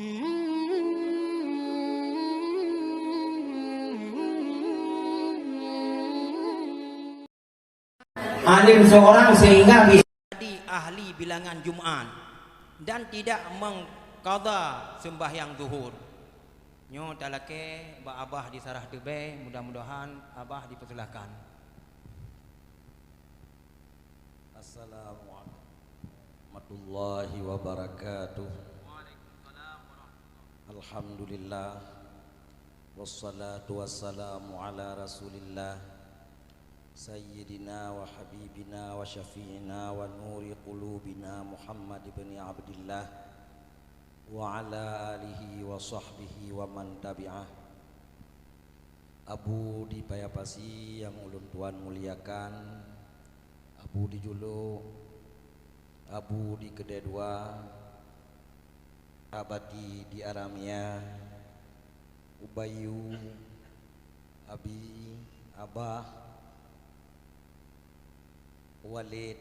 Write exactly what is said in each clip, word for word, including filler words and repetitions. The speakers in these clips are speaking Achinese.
Alim seorang sehingga bisa jadi ahli bilangan Jumat dan tidak mengqadha sembahyang zuhur. Nyoe talakée bak Abah di Sarah Teubée, mudah-mudahan Abah dipersilahkan. Assalamualaikum warahmatullahi wabarakatuh. Alhamdulillah. Wassalatu wassalamu ala Rasulillah, Sayyidina wa Habibina wa Syafi'ina wa Nuri Qulubina Muhammad ibni Abdillah, wa ala alihi wa sahbihi wa man tabi'ah. Abu di Paya Pasi nyang ulôn tuan muliakan, Abu di Juluk, Abu di Keudée Dua, Abati di Aramia, Ubayu, Abi, Abah, Walid,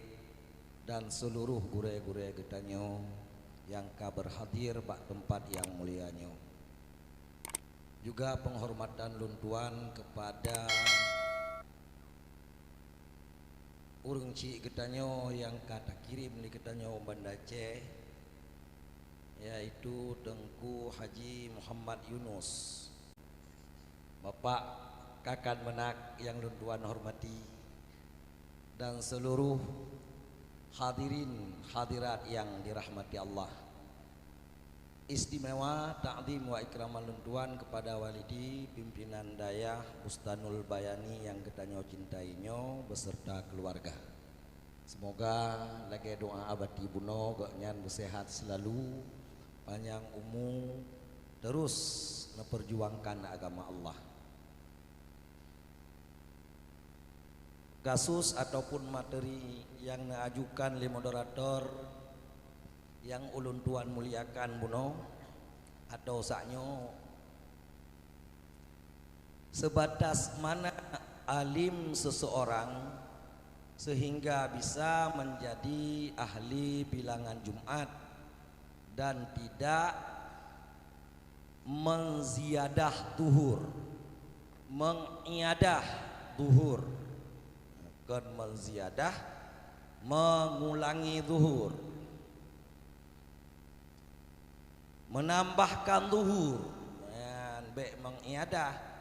dan seluruh gurée-gurée geutanyoe nyang ka berhadir bak teumpat nyang mulia nyoe. Juga penghormatan lôn tuan kepada ureuëng chik geutanyoe nyang ka takirém lé geutanyoe u Banda Aceh, yaitu Teungku Haji Muhammad Yunus. Bapak Kakan Meunak nyang lôn tuan hormati, dan seluruh hadirin hadirat nyang dirahmati Allah. Istimewa takzim wa ikraman lôn tuan kepada walidi, pimpinan dayah Bustanul Bayani nyang geutanyoe cintai nyoe beserta keluarga. Semoga lagée doa Abati bunoe gobnyan beuseuhat seulalu, panyang umu, terus neupeurjuangkan agama Allah. Kasus ataupun materi nyang neuajukan lé moderator nyang ulôn tuan muliakan bunoe atau saat nyoe, sebatas mana alim seseorang sehingga bisa menjadi ahli bilangan Jumat dan tidak menziyadah zuhur, mengiadah zuhur, bukan menziyadah, mengulangi zuhur, menambahkan zuhur, nyan bék mengiadah.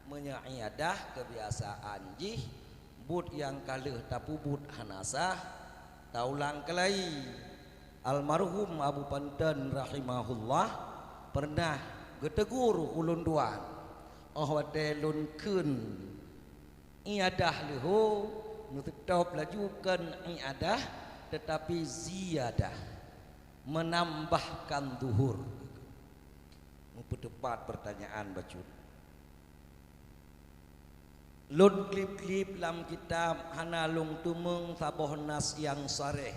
Meunyoe iadah keubiasaan jih, buet nyang ka lheueh tapeubuet hana sah, taulang keulai. Almarhum Abu Panton rahimahullah pernah geutegur ulôn tuan, óh watée lôn kheun iadah leuho, neuteutôb laju kon iadah, teutapi ziyadah, meunambahkan zuhur. Meupeuteupat peurtanyaan bacut. Lôn klib-klib lam kitab hana lôn teumeung saboh nas nyang saréh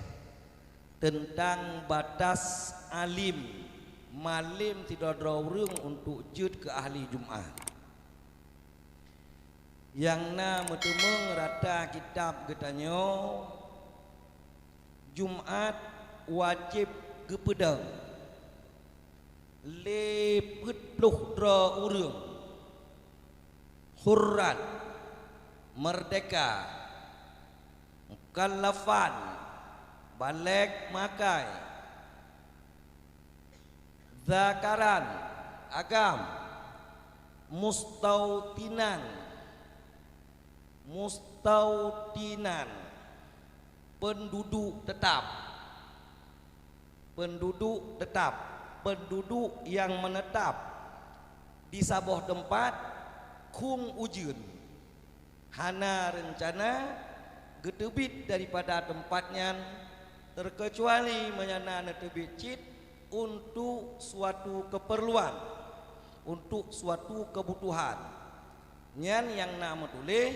teuntang batas alim, malem sidroe-droe ureuëng untuk jeuet keu ahli Jumat. Nyang na meuteumeung rata kitab geutanyoe, Jumat wajéb geupeudong lé peuet ploh droe ureuëng, hurran, meurdéhka, mukallafan, balek makai, zakaran, agam, mustautinan, mustautinan, peunduduek teutap, peunduduek teutap, peunduduek nyang meunetap di saboh teumpat, khueng ujeuen, hana reuncana geuteubiet daripada teumpat nyan, teukeucuali meunyoe na neuteubiet cit untuk suatu keupeurluan, untuk suatu keubutuhan. Nyan nyang na meutuléh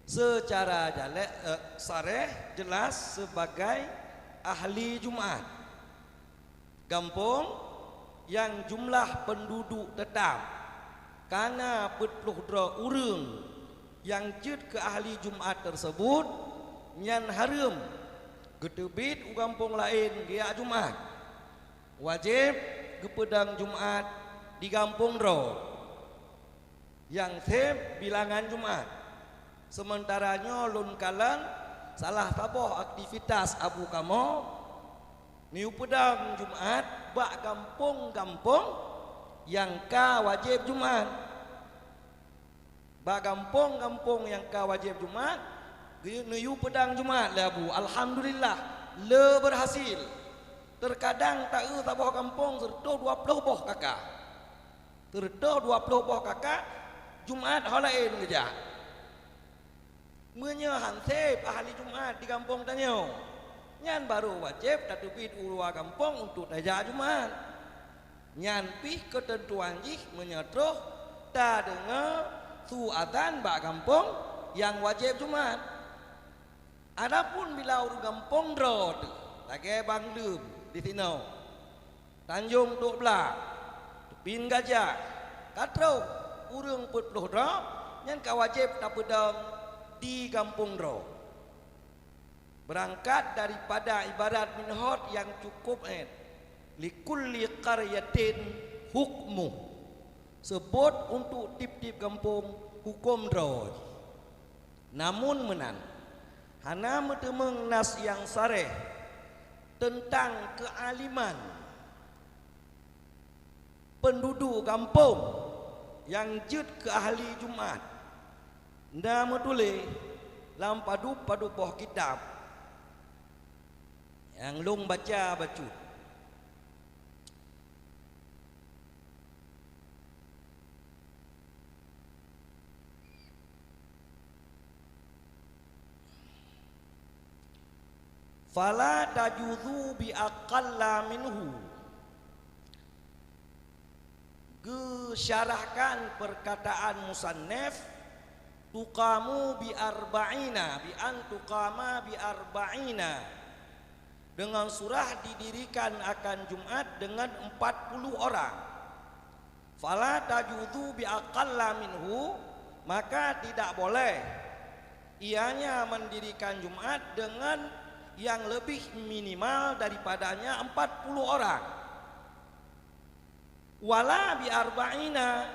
seucara jalek, eh, saréh jeulaih sibagai ahli Jumat. Gampông nyang jumlah peunduduek teutap ka na peuet ploh droe ureuëng nyang jeuet keu ahli Jumat teurseubut, nyan hareuem geuteubiet u gampông laén geujak Jumat. Wajéb geupeudong Jumat di gampông droe nyang sép bilangan Jumat. Seumeuntara nyoe lôn kalon salah saboh aktivitas Abu kamoe neuyue peudong Jumat bak gampông-gampông nyang ka wajéb Jumat. Bak gampông-gampông nyang ka wajéb Jumat, geu-, neuyue peudong Jumat lé Abu. Alhamdulillah, le beurhasil. Teukadang taeu saboh gampông sireutôh dua ploh boh kaka. Sireutôh dua ploh boh kaka, Jumat ho laén geujak. Meunyoe han sép ahli Jumat di gampông tanyoe, nyan barô wajéb tateubiet u luwa gampông untuk tajak Jumat. Nyan pih keuteuntuan jih meunyoe troh tadeungoe su azan bak gampông nyang wajéb Jumat. Adapun bila ureuëng gampông droe teuh, lagée Bang Leum disinoe, Tanjong Tok Blang, Teupin Gajah, ka troh ureuëng peuet ploh droe, nyan ka wajéb tapeudong di gampông droe. Beurangkat daripada ibarat minhot nyang cukup ét, "Likulli qaryatin hukmuh." Seubot untuk tieb-tieb gampông hukôm droe jih. Namun meunan, hana meuteumeung nas nyang saréh teuntang keualiman peunduduek gampông nyang jeuet keu ahli Jumat. Na meutuléh lam padub-padub boh kitab nyang lôn baca bacut. "Fala tajuzu bi aqalla minhu." Geusyarahkan perkataan musannif, "Tuqamu bi arba'ina, bi an tuqama bi arba'ina." Dengan surah didirikan akan Jumat dengan empat puluh orang. "Fala tajuzu bi aqalla minhu," maka tidak boleh ianya mendirikan Jumat dengan yang lebih minimal daripadanya empat puluh orang. "Wala bi arba'ina,"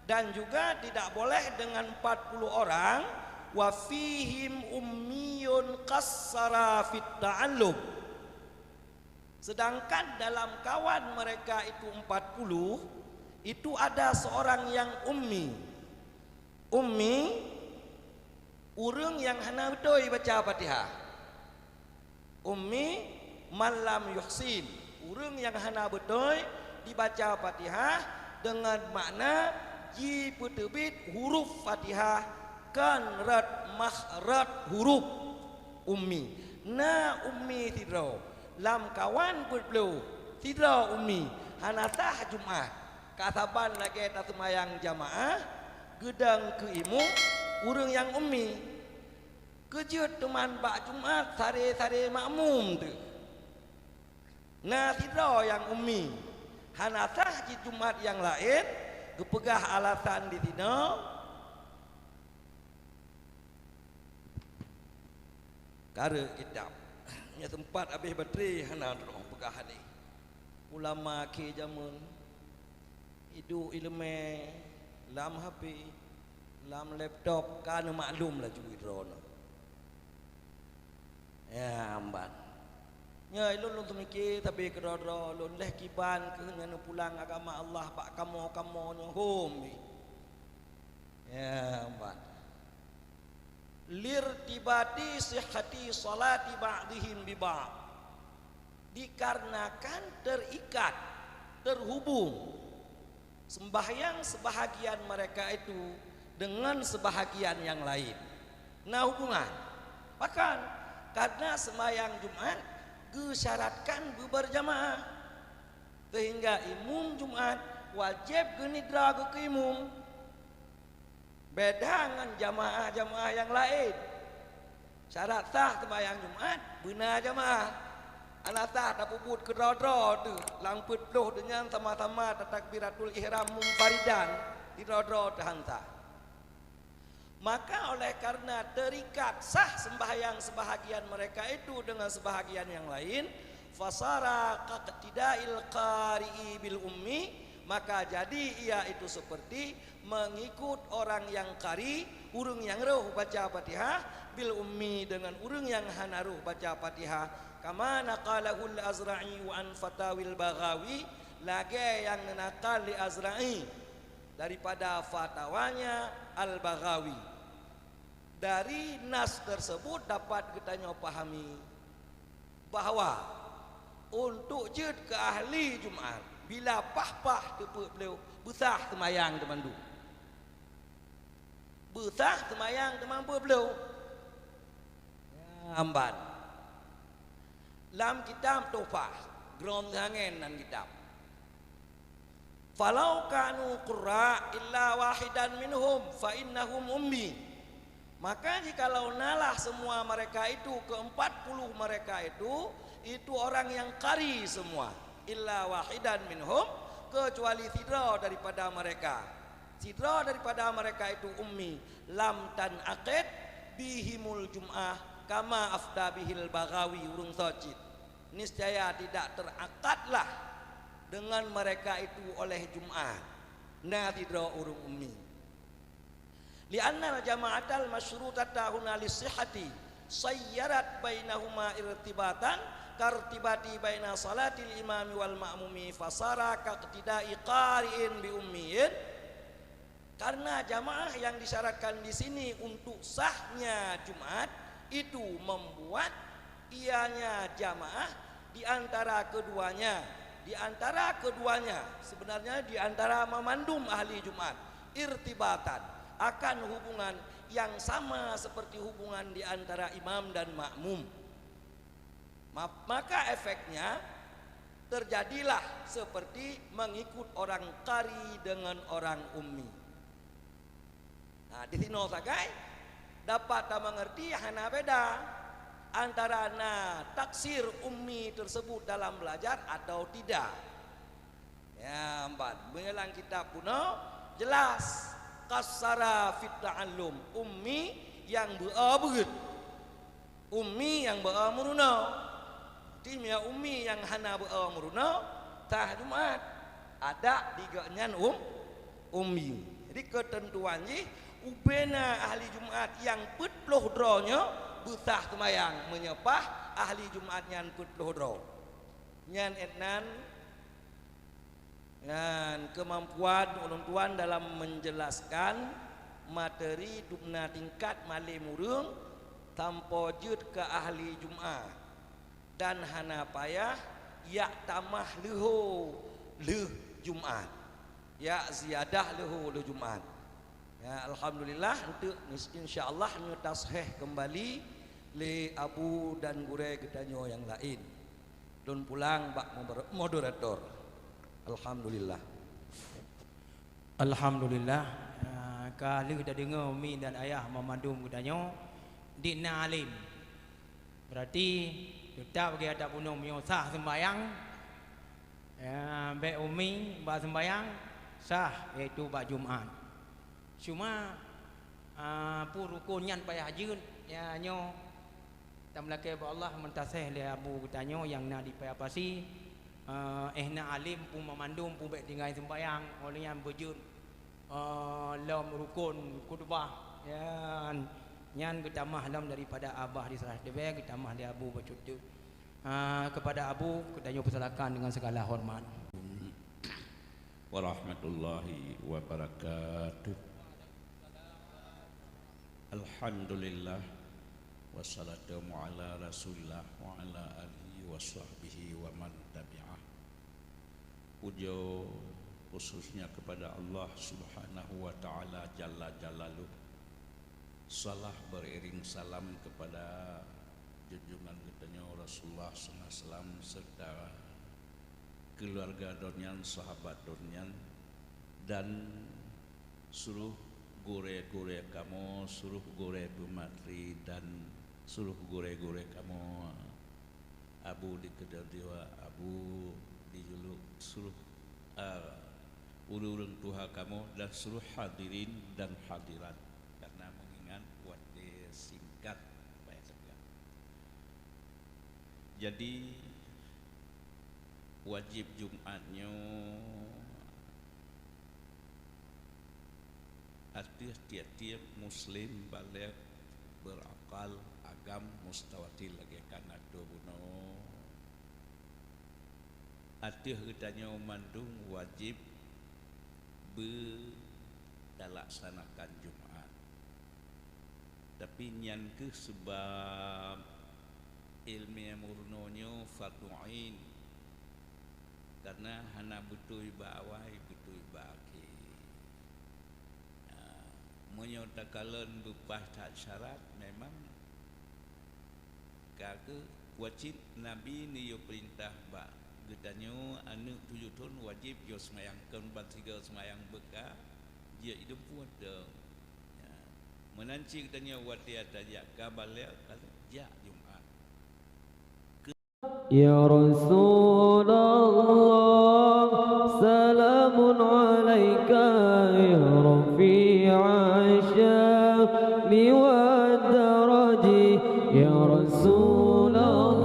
dan juga tidak boleh dengan empat puluh orang, "wa fihim ummiyun qassara fit ta'allum." Sedangkan dalam kawan mereka itu empat puluh, itu ada seorang yang ummi. Ummi, ureuëng nyang hana beutôi baca Fatihah. Ummi, man lam yuhsin, ureuëng nyang hana beutôi dibaca Fatihah deungon makna jipeuteubiet huruf Fatihah kon rot makhraj huruf. Ummi. Na ummi sidroe. Lam kawan peuet ploh, sidroe ummi, hana sah Jumat. Ka saban lagée taseumayang jamaah, geudong keu imum ureuëng nyang ummi. Keujeuet teuma bak Jumat sare-sare makmum teuh. Na sidroe nyang ummi, hana sah jih Jumat nyang laén, geupeugah alasan disinoe, kareuek kitab. Nyoe teumpat habéh baterai hana droe peugah hadeh. Ulama akhé jameun, iduek iéleumé lam H P, lam laptop, ka neumaklum laju droeneuh. Ya, amban. Nyoe lôn, lôn teumike sabe keudroe-droe lôn lheueh kiban keuh nyan pulang agama Allah bak kamoe-kamoe nyoe hom. Ya, amban. Lirtibati sihhati salati ba'dihim bi ba'd. Dikarenakan terikat, terhubung sembahyang sebahagian mereka itu dengan sebahagian yang lain. Na hubungan. Bahkan, karena sembahyang Jumat geusyaratkan beuberjamaah, sehingga imum Jumat wajéb geunidra geukeumum. Beda ngon jamaah-jamaah nyang laén. Syarat sah seumayang Jumat, beuna jamaah. Hana sah tapeubuet keudroe-droe teuh, lam peuet ploh teuh nyan sama-sama tatakbiratul ihram munfaridan, sidroe-droe teuh han sah. Maka oleh karena terikat sah sembahyang sebahagian mereka itu dengan sebahagian yang lain, Fasara kaqtidail qari'i bil ummi, maka jadi ia itu seperti mengikut orang yang qari, ureuëng nyang roh baca Fatihah, bil ummi, dengan ureuëng nyang hana roh baca Fatihah. Kama naqalahul Azra'i an fatawil Baghawi, lagée nyang neunakal lé Azra'i daripada fatwanya Al-Baghawi. Dari nas tersebut dapat geutanyoe pahami bahwa untuk jeuet keu ahli Jumat, bila paih-paih teupeu beuleue, beusah seumayang teumandum. Beusah seumayang teuma beuet beuleue. Ya, amban. Lam kitab Tuhfah, Grong Hangen nan kitab. Falau kanu qurra illa wahidan minhum fa innahum ummi. Maka jikalau nalah semua mereka itu, keempat puluh mereka itu, itu orang yang qari semua, illa wahidan minhum, kecuali sidroe daripada mereka. Sidroe daripada mereka itu ummi, lam tanaqid bihimul jum'ah kama afta bihil Baghawi, ureuëng soe cit. Niscaya tidak terakadlah dengan mereka itu oleh Jumat. Na sidroe ureuëng ummi. Li'annal jama'atal masyrutata huna lisihhati sayyarat bainahuma irtibatan kartibati baina salatil imami wal ma'mumi fasara kaqtidai qari'in bi ummiyin. Karena jamaah yang disyaratkan di sini untuk sahnya Jumat itu membuat ianya jamaah di antara keduanya, di antara keduanya, sebenarnya di antara memandum ahli Jumat, irtibatan, akan hubungan yang sama seperti hubungan di antara imam dan makmum. Ma-, maka efeknya terjadilah seperti mengikut orang qari dengan orang ummi. Nah, di sinoe sagai dapat tameungerti hana beda antara na taksir ummi tersebut dalam belajar atau tidak. Ya, empat. Meunyoe lam kitab bunoe jelas, qassara fit ta'allum, ummi nyang beu-o beuet. Ummi nyang beu-o meurunoe. Berarti meunyoe ummi nyang hana beu-o meurunoe, sah Jumat. Adak di gobnyan um, ummi. Jadi keuteuntuan jih, ubena ahli Jumat nyang peuet ploh droe nyoe beusah seumayang, meunyoe paih ahli Jumat nyan peuet ploh droe. Nyan 'et nan Nyan keumampuan ulôn tuan dalam menjelaskan materi dubna tingkat malém ureuëng sampoe jeuet keu ahli Jumat, dan hana payah jak tamah leuho lheueh Jumat, jak ziyadah leuho lheueh Jumat. Ya, alhamdulillah, untuk insya Allah neutashéh keumbali lé abu dan gurée geutanyoe nyang laén. Lôn pulang bak moder-, moderator. Alhamdulillah. Alhamdulillah, ah, ka lheueh tadeungoe umi dan ayah meumandum geutanyoe, di na além. Berarti, teutab bagi adat bunoe meunyoe sah seumbayang, ya, bék umi bak seumbayang, sah, yaitu bak Jumat. Cuma, ah, peue rukon nyan payah jeuet, ya, nyoe Tameulakée bak Allah meutaseh lé abu geutanyoe nyang na di Paya Pasi, eh, éh na além peue meumandum peue bék tinggai seumbayang, óh lheueh nyan beujeuet, eh, lom rukon khutbah, nyan, nyan geutamah lom daripada abah di Seurah Tibée, geutamah lé abu bacut teuk. Ah, kepada abu, geutanyoe peusilakan dengan segala hormat. Warahmatullahi wabarakatuh. Alhamdulillah, wassalatu ala Rasulillah wa ala alihi wa sahbihi wa man tabi'ah. Puja khususnya kepada Allah Subhanahu wa Ta'ala Jalla Jalaluh. Salah beriring salam kepada junjungan geutanyoe Rasulullah sallallahu alaihi wasallam serta keluarga droeneuh, sahabat droeneuh, dan seluruh gurée-gurée kamoe, seluruh gurée peumateri, dan seluruh gurée-gurée kamoe, abu di keudroe dua, abu di juluk, seluruh, ah, ureuëng-ureuëng tuha kamoe, dan seluruh hadirin dan hadirat, karena mengingat watée singkat, baik saja. Jadi, Wajéb Jumat nyoe ateueh tieb-tieb muslim balek, beurakal, agam, mustawatir lagée ka na tubunoe. Ateueh geutanyoe mandum wajéb beutalaksanakan Jumat. Tapi nyan kheueh sabab iéleumé meurunoe nyoe fardhu ain. Karena hana beutôi bak awai, beutôi bak akhé. Nah, meunyoe takalon beupaih that syarat, memang ka kheueh wajéb Nabi neuyue peurintah bak geutanyoe aneuëk tujoh thon wajéb jeuet seumayang, kon ban sigoe seumayang beuka jeuet idum puet dong. Ya. Meunan cit geutanyoe watée tajak ka balek, ka jak Jumat. Ya Rasulullah, salamun alaika ya rafi'a sya'ni wa daraji. Ya Rasulullah,